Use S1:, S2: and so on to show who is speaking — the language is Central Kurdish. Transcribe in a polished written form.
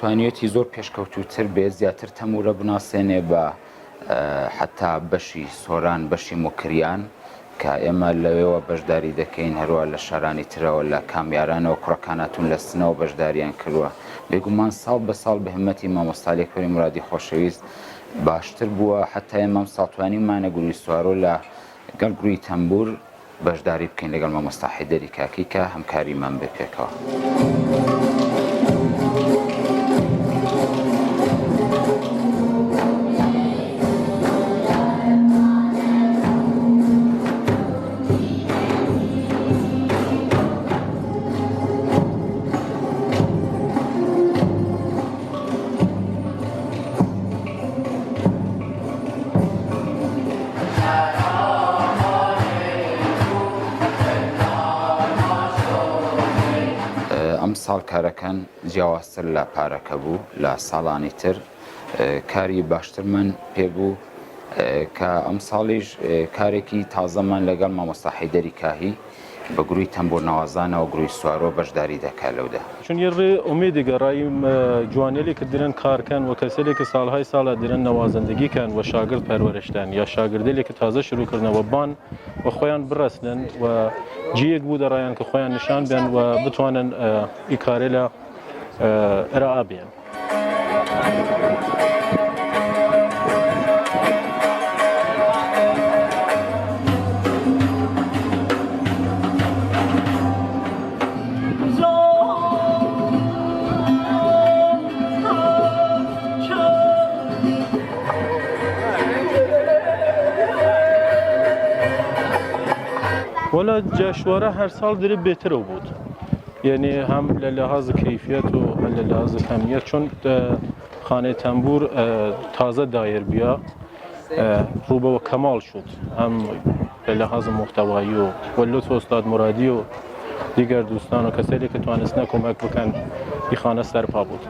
S1: توانیویەتی زۆر پێشکەوتووتر بێت، زیاتر تەموورە بناسێنێ بە حەتا بەشی سۆران، بەشی موکریان کە ئێمە لەوێوە بەشداری دەکەین، هەروا لە شارانی ترەوە لە کامیارانەوە کوڕەکان هاتوون لە سنەوە بەشداریان کردووە. بێگومان ساڵ بە ساڵ بە هیممەتی مامۆستا عەلی مورادی خۆشەویست باشتر بووە، حەتا ئێمە ئەمساڵ توانیومانە گرووی سوارۆ لە گەڵ گرووی تەمبوور بەشداری بکەین لەگەڵ مامۆستا حەیدەری کاکی کە هەمکاریمان بێ پێکەوە. ئەمساڵ کارەکان جیاوازتر لە پارەکە بوو لە ساڵانی تر کاری باشترمان پێ بوو کە ئەمساڵیش کارێکی تازەمان لەگەڵ مامۆستا حەیدەری کاهی بە گروی تەمبوورنەوازانەوە گروی سوارۆ بەشداری دەکا لەودا.
S2: چون یە ڕێ ئومێدێگە ڕای جوانەێلێ ک درن کار کەن و کەسەێلێ ک ساڵهای ساڵە درن نەوازندگی کەن و شاگرد پەروەرش دەن یا شاگردەێلێ ک تازە شروع کردنە وە بان وە خوەیان بڕەسنن و جیێگ بوودە ڕایان ک خوەیان نشان بێەن و بتوانن ئی کارەێلە ئرائە بێەن. وەلا جەشوارە هەر ساڵ درێ بێترەو بوود. یعنی هم لە لحاظ کیفیت و هم لە لحاظ کمیت چون خانه تنبور تازه دایر بیا رو به کمال شد هم لە لحاظ محتوایی و و لطف استاد مرادی و دیگر دوستان و کسایی که توانستن کمک بکن ئی خانە سەرپا بود.